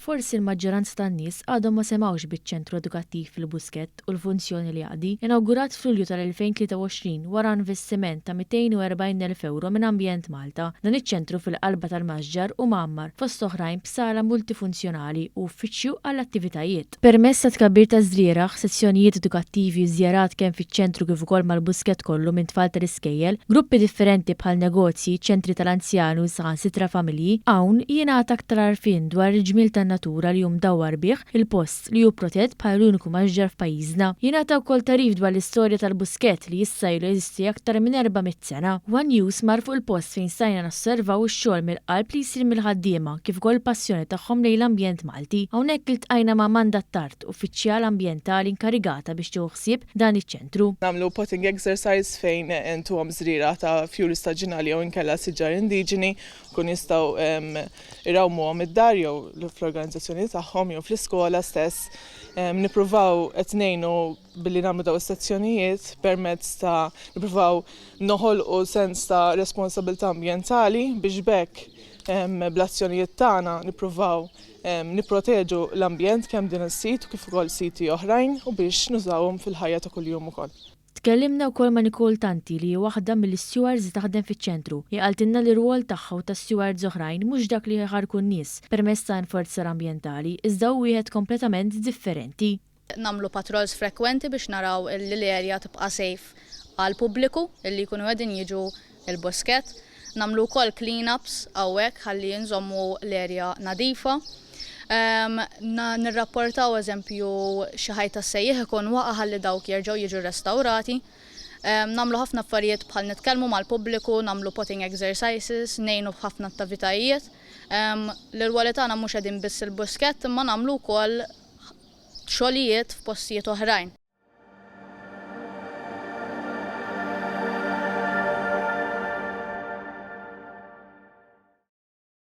Forsi l-maġġoranza tan-nies għadhom ma semgħux biċ-Ċentru Edukattiv fil-Buskett u l-funzjoni li jaqdi, inawgurat f'Lulju tal-2023 wara investiment ta' 240,000 ewro minn Ambjent Malta. Dan iċ-ċentru fil-qalba tal-masġar hu mgħammar, fost oħrajn b'sala multifunzjonali u uffiċċju għall-attivitajiet. Permezz ta' tkabbir taż-żrieragħ, sezzjonijiet edukattivi u żjarat kemm fiċ-ċentru kif ukoll mal-Buskett kollu minn tfal tal-iskejjel, gruppi differenti bħal negozji, ċentri tal-anzjani u saħansitra familji, hawn jingħata aktar għarfien dwar il-ġmiel tan-natura li hu mdawwar bih il-post li hu protett bħala l-uniku masġar f'pajjiżna. Jingħata wkoll tagħrif dwar l-istorja tal-Buskett li issa ilu jeżisti aktar minn 400 sena. One News mar fuq il-post fejn stajna nosservaw ix-xogħol mill-qalb li jsir mill-ħaddiema kif ukoll il-passjoni tagħhom lejn l-ambjent Malti. Hawnhekk iltqajna ma' Amanda Attard, uffiċjal ambjentali inkarigata biex tieħu ħsieb dan iċ-ċentru. Nagħmlu potting exercise fejn intuhom żrieragħ ta' fjuri staġinali jew inkella siġar indiġeni jkunu jistgħu jrawmuhom id-dar jew fl-organizzazzjoni tagħhom jew fl-iskola stess. Nippruvaw qed ngħinu billi nagħmlu dawn is-sezzjonijiet permezz ta' nippruvaw noħolqu sens ta' responsabilità ambjentali biex b'hekk bl-azzjonijiet tagħna nippruvaw nipproteġu l-ambjent kemm din is-sit u kif ukoll siti oħrajn u biex nużawhom fil-ħajja ta' kuljum ukoll. Tkellimna wkoll ma' Nicole Tanti li hi waħda mill-istewards li taħdem fiċ-ċentru. Hi qaltilna li r-rwol tagħha u ta' stewards oħrajn mhux dak li jħarrku n-nies permezz ta' enforzar ambjentali iżda hu wieħed kompletament differenti. Nagħmlu patrols frekwenti biex naraw illi l-area tibqa' safe għall-pubbliku illi jkunu qegħdin jiġu il-Buskett. Nagħmlu wkoll clean-ups hawnhekk ħalli nżommu l-area nadifa. Nirrapportaw eżempju xi ħajt tas-sejjieħ ikun waqa' ħalli dawk jerġgħu jiġu rrestawrati. Nagħmlu ħafna affarijiet bħal nitkellmu mal-pubbliku, nagħmlu potting exercises, ngħinu f'ħafna attivitajiet. L-irwoli tagħna mhux qegħdin biss il-Buskett imma nagħmlu wkoll xogħlijiet f'postijiet oħrajn.